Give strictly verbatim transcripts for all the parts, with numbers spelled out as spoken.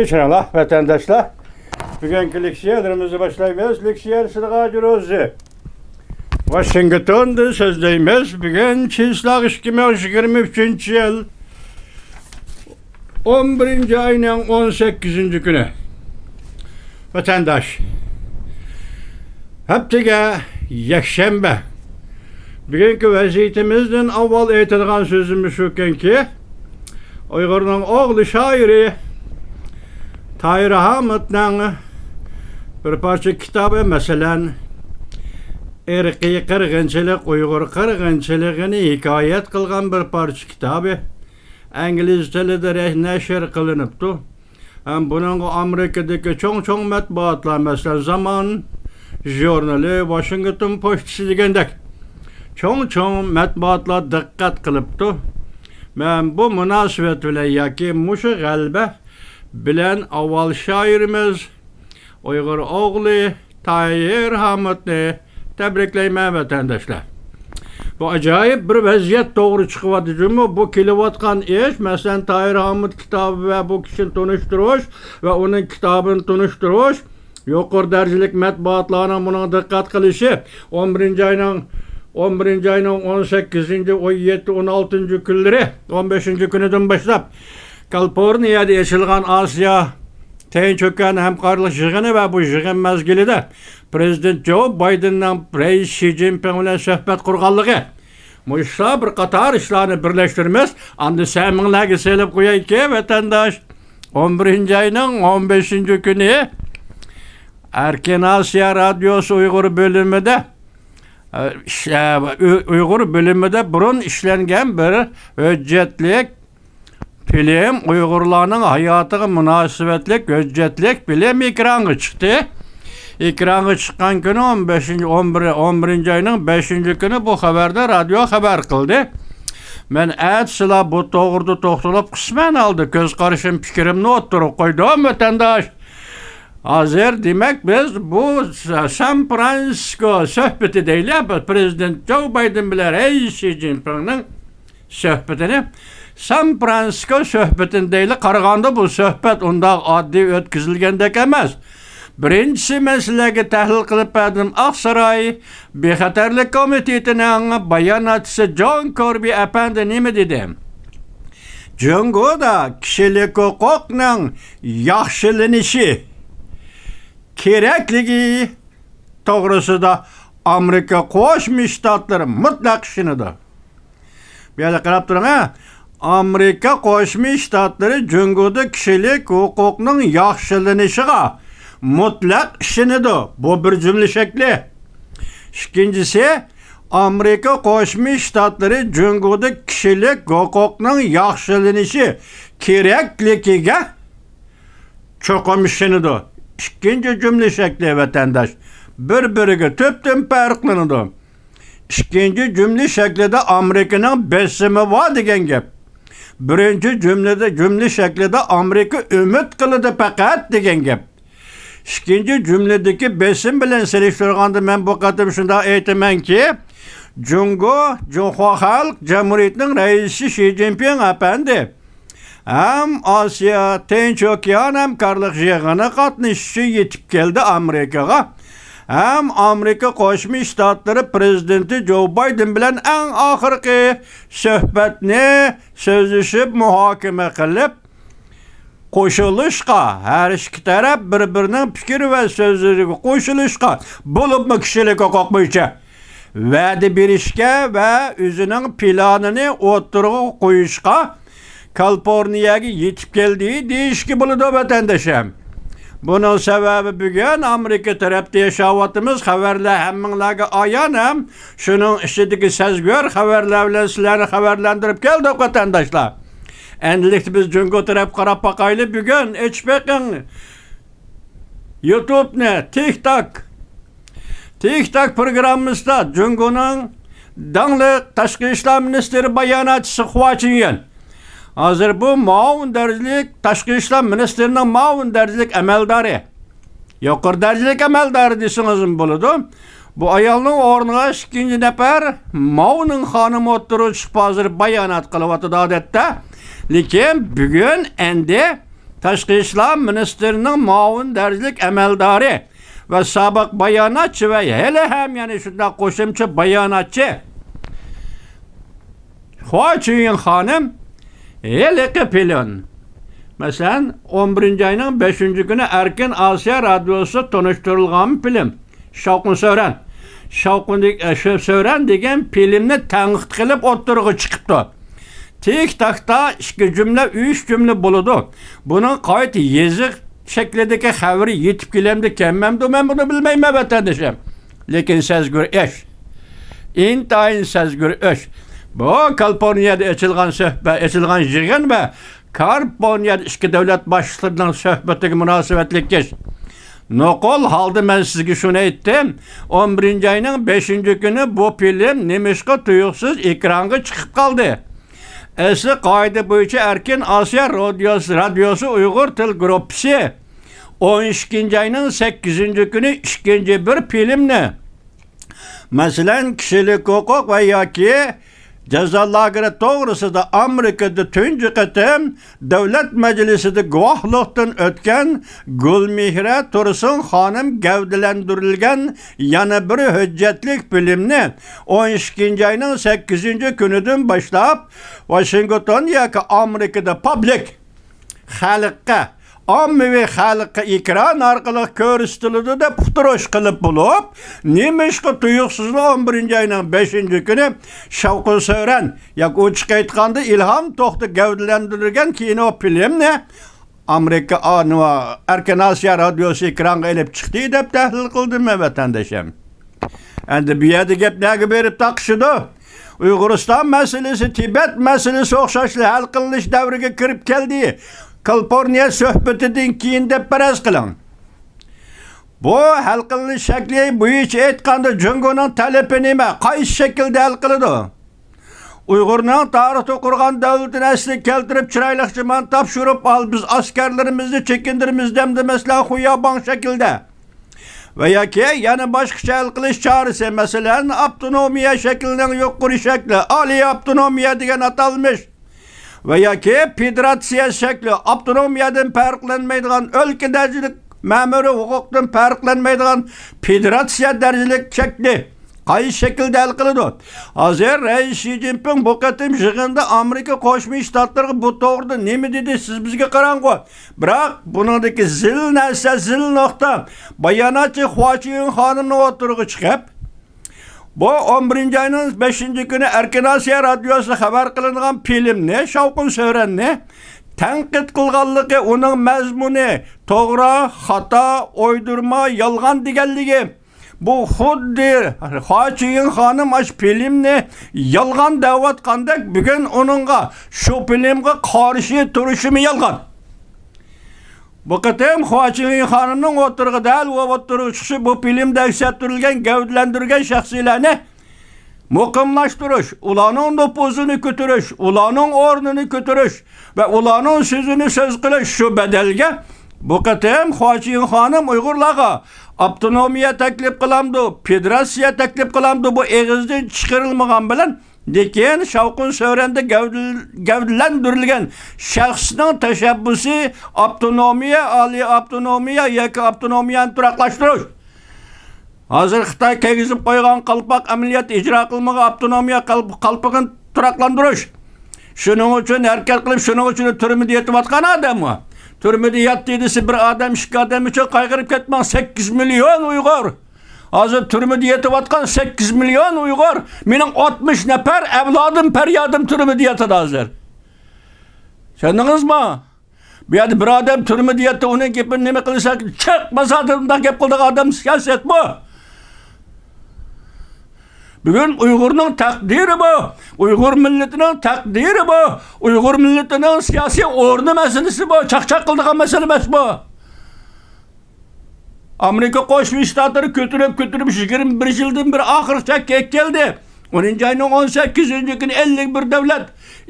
كەچۈرۈڭلار، ۋەتەنداشلار. بۈگۈنكى لېكسىيەلىرىمىزنى باشلايمىز. لېكسىيە سىرغاجروزى. ۋاشىنگتوندىن سۆزلەيمىز. بۈگۈن چىسلاغ ئىككى مىڭ يىگىرمە ئۈچىنچى يىل، ئون بىرىنچى ئاينىڭ ئون سەككىزىنچى كۈنى. ۋەتەنداش، ھەپتىگە يەكشەنبە. بۈگۈنكى ۋەزىيىتىمىزدىن ئاۋۋال ئېيتىدىغان سۆزىمىز شۇكەنكى، ئۇيغۇرنىڭ ئوغلى شائىرى تاھىر ھامۇتنىڭ بىر پارچە كىتابى، مەسىلەن، ئىرقىي قىرغىنچىلىق، ئۇيغۇر قىرغىنچىلىقىنى ھېكايەت قىلغان بىر پارچە كىتابى ئىنگلىز تىلىدا رەي-، نەشر قىلىنىپتۇ. ھەم بۇنىڭغا ئامېرىكىدىكى چوڭ-چوڭ مەتبۇئاتلار، مەسىلەن، زامان ژۇرنىلى، ۋاشىنگتون پوچتىسى دېگەندەك چوڭ-چوڭ مەتبۇئاتلار دىققەت قىلىپتۇ. مەن بۇ مۇناسىۋەت بىلەن ياكى مۇشۇ غەلىبە بىلەن ئاۋۋال شائىرىمىز، ئۇيغۇر ئوغلى تاھىر ھامۇتنى تەبرىكلەيمەن، ۋەتەنداشلار. بۇ ئاجايىپ بىر ۋەزىيەت توغرا چىقىۋاتىدۇ جۇمۇ. بۇ كېلىۋاتقان ئىش، مەسىلەن، تاھىر ھامۇت كىتابى ۋە بۇ كىشىنى تونۇشتۇرۇش ۋە ئۇنىڭ كىتابىنى تونۇشتۇرۇش، يۇقىرى دەرىجىلىك مەتبۇئاتلارنىڭ بۇنىڭغا دىققەت قىلىشى، ئون بىرىنچى ئاينىڭ، ئون بىرىنچى ئاينىڭ ئون سەككىزىنچى، ئون يەتتە، ئون ئالتىنچى كۈنلىرى، ئون بەشىنچى كۈنىدىن باشلاپ كالىفورنىيەدە ئېچىلغان ئاسىيا تىنچ ئوكيان ھەمكارلىق يىغىنى ۋە بۇ يىغىن مەزگىلىدە پرېزىدېنت جو بايدېننىڭ رەئىس شى جىنپىڭ بىلەن سۆھبەت قۇرغانلىقى، مۇشۇ بىر قاتار ئىشلارنى بىرلەشتۈرىمىز. ئاندىن سەمىڭلەرگە سېلىپ قويايكى، ۋەتەنداش. ئون بىرىنچى ئاينىڭ ئون بەشىنچى كۈنى ئەركىن ئاسىيا رادىيوسى ئۇيغۇر بۆلۈمىدە، ئە، ئىش-، ئە، ئۇ-، ئۇيغۇر بۆلۈمىدە بۇرۇن ئىشلەنگەن بىر ھۆججەتلىك فىلىم، ئۇيغۇرلارنىڭ ھاياتىغا مۇناسىۋەتلىك ھۆججەتلىك فىلىم ئېكرانغا چىقتى. ئېكرانغا چىققان كۈنى ئون بەشىنچى، ئون بىر، ئون بىرىنچى ئاينىڭ بەشىنچى كۈنى بۇ خەۋەردە رادىيو خەۋەر قىلدى. مەن ئەتىسىلا بۇ توغرىدا توختىلىپ، قىسمەن ھالدا كۆز قارىشىم، پىكرىمنى ئوتتۇرىغا قويدۇم، ۋەتەنداش. ھازىر، دېمەك، بىز بۇ سان فرانسىسكو سۆھبىتى دەيلى، پرېزىدېنت جو بايدېن بىلەن رەئىس شى جىنپىڭنىڭ سۆھبىتىنى، سان فرانسىسكو سۆھبىتىنى دەيلى، قارىغاندا بۇ سۆھبەت ئۇنداق ئاددىي ئۆتكۈزۈلگەندەك ئەمەس. بىرىنچىسى، مەسىلىگە تەھلىل قىلىپ بەردىم. ئاقساراي بىخەتەرلىك كومىتېتىنىڭ باياناتچىسى جون كوربى ئەپەندى نېمە دېدى؟ جۇڭگودا كىشىلىك ھوقۇقنىڭ ياخشىلىنىشى كېرەكلىكى توغرىسىدا ئامېرىكا قوشما شتاتلىرى مۇتلەق ئىشىنىدۇ. بۇ يەردە قاراپ تۇرۇڭ، ھە. ئامېرىكا قوشما شتاتلىرى جۇڭگودا كىشىلىك ھوقۇقنىڭ ياخشىلىنىشىغا مۇتلەق ئىشىنىدۇ. بۇ بىر جۈملە شەكلى. ئىككىنچىسى، ئامېرىكا قوشما شتاتلىرى جۇڭگودا كىشىلىك ھوقۇقنىڭ ياخشىلىنىشى كېرەكلىكىگە چوقۇم ئىشىنىدۇ. ئىككىنچى جۈملە شەكلى، ۋەتەنداش، بىر-بىرىگە تۈپتىن پەرقلىنىدۇ. ئىككىنچى جۈملە شەكلىدە ئامېرىكىنىڭ بېسىمى بار دېگەن گەپ. بىرىنچى جۈملىدە، جۈملە شەكلىدە ئامېرىكا ئۈمىد قىلىدۇ پەقەت دېگەن گەپ. ئىككىنچى جۈملىدىكى بېسىم بىلەن سېلىشتۇرغاندا، مەن بۇ قېتىم شۇنداق ئېيتىمەنكى، جۇڭگو، جۇڭخۇا خەلق جۇمھۇرىيىتىنىڭ رەئىسى شى جىنپىڭ ئەپەندى ھەم ئاسىيا تىنچ ئوكيان ھەمكارلىق يىغىنى قاتنىشىش ئۈچۈن يېتىپ كەلدى ئامېرىكىغا. ھەم ئامېرىكا قوشما شتاتلىرى پرېزىدېنتى جو بايدېن بىلەن ئەڭ ئاخىرقى سۆھبەتنى سۆزلىشىپ، مۇھاكىمە قىلىپ، قوشۇلۇشقا، ھەر ئىككى تەرەپ بىر-بىرىنىڭ پىكىر ۋە سۆزلىرىگە قوشۇلۇشقا، بولۇپمۇ كىشىلىك ھوقۇق بويىچە ۋەدە بېرىشكە ۋە ئۆزىنىڭ پىلانىنى ئوتتۇرىغا قويۇشقا كالىفورنىيەگە يېتىپ كەلدى دېيىشكە بولىدۇ، ۋەتەندىشىم. بۇنىڭ سەۋەبى، بۈگۈن ئامېرىكا تەرەپتە ياشاۋاتىمىز، خەۋەرلەر ھەممىڭلارغا ئايان ھەم شۇنىڭ ئىچىدىكى سەزگۈر خەۋەرلەر بىلەن سىلەرنى خەۋەرلەندۈرۈپ كەلدۇق، ۋەتەنداشلار. ئەمدىلىكتە بىز جۇڭگو تەرەپ قاراپ باقايلى. بۈگۈن ئېچىپ بېقىڭ يۇتۇبنى، تىك تاك. تىك تاك پروگراممىسىدا جۇڭگونىڭ داڭلىق تاشقى ئىشلار مىنىستىرى باياناتچىسى خۇا چىنيۈەن. ھازىر بۇ مۇئاۋىن دەرىجىلىك، تاشقى ئىشلار مىنىستىرىنىڭ مۇئاۋىن دەرىجىلىك ئەمەلدارى. يۇقىرى دەرىجىلىك ئەمەلدارى دېسىڭىزمۇ بولىدۇ. بۇ ئايالنىڭ ئورنىغا ئىككىنچى نەپەر ماۋنىڭ خانىمى ئوتتۇرىغا چىقىپ، ھازىر بايانات قىلىۋاتىدۇ ئادەتتە. لېكىن بۈگۈن ئەندى تاشقى ئىشلار مىنىستىرىنىڭ مۇئاۋىن دەرىجىلىك ئەمەلدارى ۋە سابىق باياناتچى ۋە ھېلىھەم يەنە شۇنداق قوشۇمچە باياناتچى خۇا چۈيۈن خانىم ھېلىقى پىلىم، مەسىلەن، ئون بىرىنچى ئاينىڭ بەشىنچى كۈنى ئەركىن ئاسىيا رادىيوسىدا تونۇشتۇرۇلغان پىلىم، شاۋقۇن سۆرەن. شاۋقۇن دېگ-، ئە، شۆ-، سۆرەن دېگەن پىلىمنى تەنقىد قىلىپ ئوتتۇرىغا چىقىپتۇ. تىك تاكتا ئىككى جۈملە، ئۈچ جۈملە بولىدۇ. بۇنىڭ قايتا يېزىق شەكلىدىكى خەۋىرى يېتىپ كېلەمدۇ، كەلمەمدۇ، مەن بۇنى بىلمەيمەن، ۋەتەندىشىم. لېكىن سەزگۈر ئىش. ئىنتايىن سەزگۈر ئىش. بۇ كالىفورنىيەدە ئېچىلغان سۆھبەت، ئېچىلغان يىغىن ۋە كالىفورنىيەدە ئىككى دۆلەت باشلىقلىرىنىڭ سۆھبىتىگە مۇناسىۋەتلىك ئىش. نوقۇل ھالدا مەن سىزگە شۇنى ئېيتتىم، ئون بىرىنچى ئاينىڭ بەشىنچى كۈنى بۇ فىلىم نېمىشقا تۇيۇقسىز ئېكرانغا چىقىپ قالدى؟ ئەسلى قائىدە بويىچە ئەركىن ئاسىيا رادىيوسى، رادىيوسى ئۇيغۇر تىل گۇرۇپپىسى ئون ئىككىنچى ئاينىڭ سەككىزىنچى كۈنى ئىككىنچى بىر فىلىمنى، مەسىلەن، كىشىلىك ھوقۇق ۋە ياكى جازا لاگېرى توغرىسىدا ئامېرىكىدا تۇنجى قېتىم دۆلەت مەجلىسىدە گۇۋاھلىقتىن ئۆتكەن گۈلمىھرە تۇرسۇن خانىم گەۋدىلەندۈرۈلگەن يەنە بىر ھۆججەتلىك فىلىمنى ئون ئىككىنچى ئاينىڭ سەككىزىنچى كۈنىدىن باشلاپ ۋاشىنگتون ياكى ئامېرىكىدا پابلىك، خەلققە، ئاممىۋى خەلققە ئېكران ئارقىلىق كۆرسىتىلىدۇ دەپ ئۇقتۇرۇش قىلىپ بولۇپ، نېمىشقا تۇيۇقسىزلا ئون بىرىنچى ئاينىڭ بەشىنچى كۈنى شاۋقۇن سۆرەن ياكى ئوچۇق ئېيتقاندا ئىلھام توختى گەۋدىلەندۈرگەن كىنو فىلىمنى ئامېرىكا ئا-، نېمە، ئەركىن ئاسىيا رادىيوسى ئېكرانغا ئېلىپ چىقتى دەپ تەھلىل قىلدىم مەن، ۋەتەندىشىم. ئەمدى بۇ يەردە گەپ نەگە بېرىپ تاقىشىدۇ؟ ئۇيغۇرىستان مەسىلىسى، تىبەت مەسىلىسى ئوخشاشلا ھەل قىلىنىش دەۋرىگە كىرىپ كەلدى. كالىفورنىيە سۆھبىتىدىن كېيىن دەپ پەرەز قىلىڭ. بۇ ھەل قىلىنىش شەكلى بويىچە ئېيتقاندا، جۇڭگونىڭ تەلىپى نېمە؟ قايسى شەكىلدە ھەل قىلىدۇ؟ ئۇيغۇرنىڭ تارىختا قۇرغان دۆلىتىنى ئەسلىگە كەلتۈرۈپ، چىرايلىقچە مانا تاپشۇرۇپ ئال، بىز ئەسكەرلىرىمىزنى چېكىندۈرىمىز دەمدى، مەسىلەن، خۇياباڭ شەكلىدە. ۋە ياكى يەنە باشقىچە ھەل قىلىش چارىسى، مەسىلەن، ئاپتونومىيە شەكلىنىڭ يۇقىرى شەكلى، ئالىي ئاپتونومىيە دېگەن ئاتالمىش. ۋە ياكى فېدېراتسىيە شەكلى، ئاپتونومىيەدىن پەرقلەنمەيدىغان، ئۆلكە دەرىجىلىك مەمۇرىي ھوقۇقتىن پەرقلەنمەيدىغان فېدېراتسىيە دەرىجىلىك شەكلى قايسى شەكىلدە ھەل قىلىدۇ؟ ھازىر رەئىس شى جىنپىڭ بۇ قېتىم يىغىندا ئامېرىكا قوشما شتاتلىرىغا بۇ توغرىدا نېمە دېدى، سىز بىزگە قاراڭغۇ. بىراق بۇنىڭدىكى زىل نەرسە، زىل نۇقتا، باياناتچى خۇا چۈيۈن خانىمنىڭ ئوتتۇرىغا چىقىپ، بۇ ئون بىرىنچى ئاينىڭ بەشىنچى كۈنى ئەركىن ئاسىيا رادىيوسىدا خەۋەر قىلىنغان فىلىمنى، شاۋقۇن سۆرەننى تەنقىد قىلغانلىقى، ئۇنىڭ مەزمۇنى توغرا، خاتا، ئويدۇرما، يالغان دېگەنلىكى، بۇ خۇددى خۇا چۈيۈن خانىم ئاشۇ فىلىمنى يالغان دەۋاتقاندەك، بۈگۈن ئۇنىڭغا، شۇ فىلىمغا قارشى تۇرۇشىمۇ يالغان. بۇ قېتىم خۇا چۈيۈن خانىمنىڭ ئوتتۇرىغا دەل ۋە ئوتتۇرىغا چىقىشى، بۇ فىلىمدە ئەكس ئەتتۈرۈلگەن گەۋدىلەندۈرگەن شەخسلەرنى مۇقىملاشتۇرۇش، ئۇلارنىڭ نوپۇزىنى كۆتۈرۈش، ئۇلارنىڭ ئورنىنى كۆتۈرۈش ۋە ئۇلارنىڭ سۆزىنى سۆز قىلىش، شۇ بەدەلگە بۇ قېتىم خۇا چۈيۈن خانىم ئۇيغۇرلارغا ئاپتونومىيە تەكلىپ قىلامدۇ، فېدېراتسىيە تەكلىپ قىلامدۇ، بۇ ئېغىزدىن چىقىرىلمىغان بىلەن، لېكىن شاۋقۇن سۆرەندە گەۋدىل-، گەۋدىلەندۈرۈلگەن شەخسنىڭ تەشەببۇسى ئاپتونومىيە، ئالىي ئاپتونومىيە ياكى ئاپتونومىيەنى تۇراقلاشتۇرۇش. ھازىر خىتاي كىرگۈزۈپ قويغان قالپاق ئەمەلىيەتتە ئىجرا قىلمىغان ئاپتونومىيە قالپ-، قالپىقىنى تۇراقلاندۇرۇش. شۇنىڭ ئۈچۈن ھەرىكەت قىلىپ، شۇنىڭ ئۈچۈن تۈرمىدە يېتىۋاتقان ئادەم بار. تۈرمىدە ياتتى دېسە بىر ئادەم، ئىككى ئادەم ئۈچۈن قايغۇرۇپ كەتمەڭ. سەككىز مىليون ئۇيغۇر. ھازىر تۈرمىدە يېتىۋاتقان سەككىز مىليون ئۇيغۇر، مېنىڭ ئاتمىش نەپەر ئەۋلادىم، پەريادىم تۈرمىدە ياتىدۇ ھازىر. چۈشەندىڭىزمۇ؟ بۇ يەردە بىر ئادەم تۈرمىدە ياتتى، ئۇنىڭ گېپىنى نېمە قىلسا، چىقمىسا، ئادەمداق گەپ قىلىدىغان ئادەم سىياسەتمۇ؟ بۈگۈن ئۇيغۇرنىڭ تەقدىرى بۇ، ئۇيغۇر مىللىتىنىڭ تەقدىرى بۇ، ئۇيغۇر مىللىتىنىڭ سىياسىي ئورنى مەسىلىسى بۇ، چاقچاق قىلىدىغان مەسىلە ئەمەس بۇ. ئامېرىكا قوشما شتاتلىرى كۆتۈرۈپ، كۆتۈرۈپ، يىگىرمە بىر يىلدىن بېرى ئاخىرقى چەككە يەتكەلدى. ئونىنچى ئاينىڭ ئون سەككىزىنچى كۈنى ئەللىك بىر دۆلەت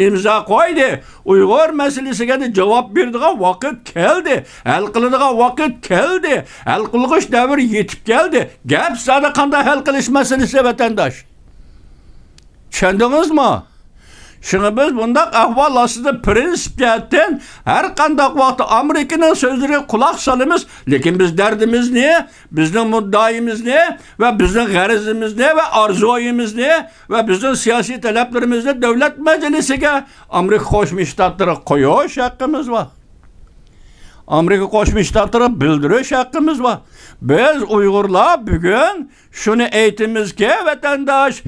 ئىمزا قويدى. ئۇيغۇر مەسىلىسىگە جاۋاب بېرىدىغان ۋاقىت كەلدى. ھەل قىلىدىغان ۋاقىت كەلدى. ھەل قىلغۇچ دەۋر يېتىپ كەلدى. گەپ زادى قانداق ھەل قىلىش مەسىلىسى، ۋەتەنداش؟ چۈشەندىڭىزمۇ؟ شۇڭا بىز بۇنداق ئەھۋال ئاستىدا پىرىنسىپ جەھەتتىن ھەر قانداق ۋاقىتتا ئامېرىكىنىڭ سۆزلىرىگە قۇلاق سالىمىز، لېكىن بىز دەردىمىزنى، بىزنىڭ مۇددىئايىمىزنى ۋە بىزنىڭ غەرىزىمىزنى ۋە ئارزۇيىمىزنى ۋە بىزنىڭ سىياسىي تەلەپلىرىمىزنى دۆلەت مەجلىسىگە، ئامېرىكا قوشما شتاتلىرىغا قويۇش ھەققىمىز بار. ئامېرىكا قوشما شتاتلىرىغا بىلدۈرۈش ھەققىمىز بار. بىز ئۇيغۇرلار بۈگۈن شۇنى ئېيتىمىزكى، ۋەتەنداش،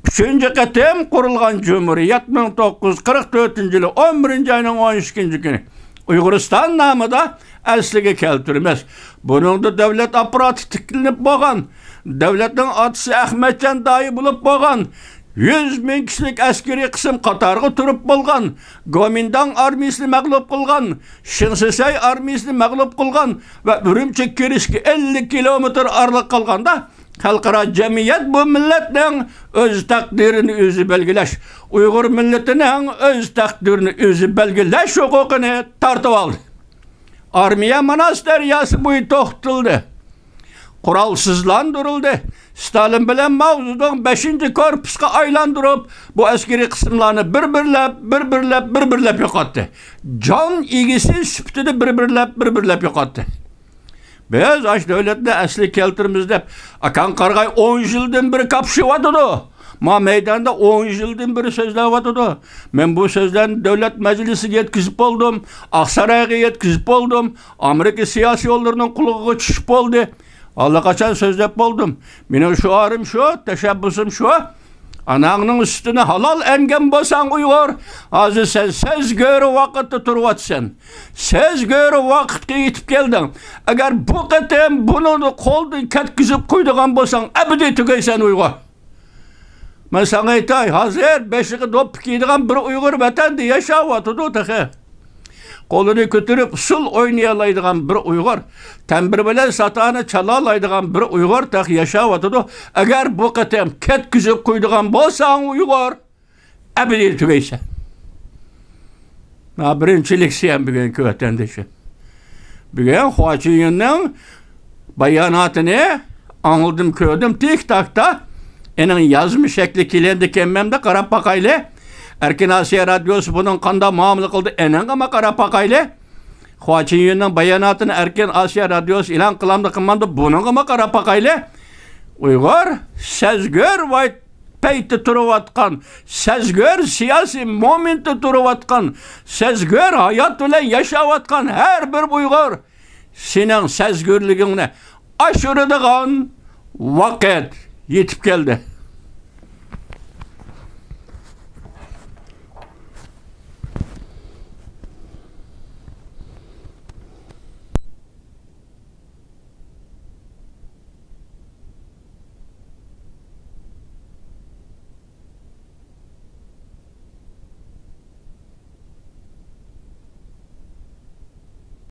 ئۈچىنچى قېتىم قۇرۇلغان جۇمھۇرىيەت مىڭ توققۇز يۈز قىرىق تۆتىنچى يىلى ئون بىرىنچى ئاينىڭ ئون ئىككىنچى كۈنى ئۇيغۇرىستان نامىدا ئەسلىگە كەلتۈرىمىز. بۇنىڭدا دۆلەت ئاپپاراتى تىكلىنىپ بولغان، دۆلەتنىڭ ئاتىسى ئەخمەتجان داھىي بولۇپ بولغان، يۈز مىڭ كىشىلىك ئەسكىرىي قىسىم قاتارغا تۇرۇپ بولغان، گومىنداڭ ئارمىيىسىنى مەغلۇپ قىلغان، شىڭسىسەي ئارمىيىسىنى مەغلۇپ قىلغان ۋە ئۈرۈمچىگە كىرىشكە ئەللىك كىلومېتىر ئارىلىق قالغاندا، خەلقئارا جەمئىيەت بۇ مىللەتنىڭ ئۆز تەقدىرىنى ئۆزى بەلگىلەش، ئۇيغۇر مىللىتىنىڭ ئۆز تەقدىرىنى ئۆزى بەلگىلەش ھوقۇقىنى تارتىۋالدى. ئارمىيە ماناس دەرياسى بويى توختىتىلدى. قورالسىزلاندۇرۇلدى. ستالىن بىلەن ماۋ زېدۇڭ بەشىنچى كورپۇسقا ئايلاندۇرۇپ، بۇ ئەسكىرىي قىسىملارنى بىر-بىرلەپ، بىر-بىرلەپ، بىر-بىرلەپ يوقاتتى. جان ئىگىسى سۈپىتىدە بىر-بىرلەپ، بىر-بىرلەپ يوقاتتى. بىز ئاشۇ دۆلەتنى ئەسلىگە كەلتۈرىمىز دەپ، ئاكاڭ قارىغاي ئون يىلدىن بېرى كاپشىۋاتىدۇ. ما مەيداندا ئون يىلدىن بېرى سۆزلەۋاتىدۇ. مەن بۇ سۆزلەرنى دۆلەت مەجلىسىگە يەتكۈزۈپ بولدۇم، ئاقسارايغا يەتكۈزۈپ بولدۇم، ئامېرىكا سىياسىيونلىرىنىڭ قۇلىقىغا چۈشۈپ بولدى. ئاللىقاچان سۆزلەپ بولدۇم. مېنىڭ شوئارىم شۇ، تەشەببۇسۇم شۇ. ئاناڭنىڭ سۈتىنى ھالال ئەمگەن بولساڭ ئۇيغۇر، ھازىر سەن سەزگۈر ۋاقىتتا تۇرۇۋاتىسەن. سەزگۈر ۋاقىتقا يېتىپ كەلدىڭ. ئەگەر بۇ قېتىم بۇنى قولدىن كەتكۈزۈپ قويىدىغان بولساڭ، ئەبەدىي تۈگەيسەن ئۇيغۇر. مەن ساڭا ئېيتاي، ھازىر بېشىغا دوپپا كىيىدىغان بىر ئۇيغۇر ۋەتەندە ياشاۋاتىدۇ تېخى. قولىنى كۆتۈرۈپ ئۇسسۇل ئوينىيالايدىغان بىر ئۇيغۇر، تەمبۇر بىلەن ساتارنى چالالايدىغان بىر ئۇيغۇر تېخى ياشاۋاتىدۇ. ئەگەر بۇ قېتىم كەتكۈزۈپ قويىدىغان بولساڭ ئۇيغۇر، ئەبەدىي تۈگەيسەن. ھا، بىرىنچى لېكسىيەم بۈگۈنكى ۋەتەندىشىم. بۈگۈن خۇا چىنيۈننىڭ باياناتىنى ئاڭلىدىم، كۆردۈم، تىك تاكتا. ئېنىڭ يازما شەكلى كېلەمدىكەن، مەندە قاراپ باقايلى. ئەركىن ئاسىيا رادىيوسى بۇنىڭ قانداق مۇئامىلە قىلدى، ئېنىڭغىمۇ قاراپ باقايلى. خۇا چىنيۈننىڭ باياناتىنى ئەركىن ئاسىيا رادىيوسى ئېلان قىلامدۇ قىلمامدۇ، بۇنىڭغىمۇ قاراپ باقايلى. ئۇيغۇر سەزگۈر ۋاي پەيتتە تۇرۇۋاتقان، سەزگۈر سىياسىي مومېنتتا تۇرۇۋاتقان، سەزگۈر ھايات بىلەن ياشاۋاتقان ھەر بىر ئۇيغۇر، سېنىڭ سەزگۈرلۈكۈڭنى ئاشۇرىدىغان ۋاقىت يېتىپ كەلدى.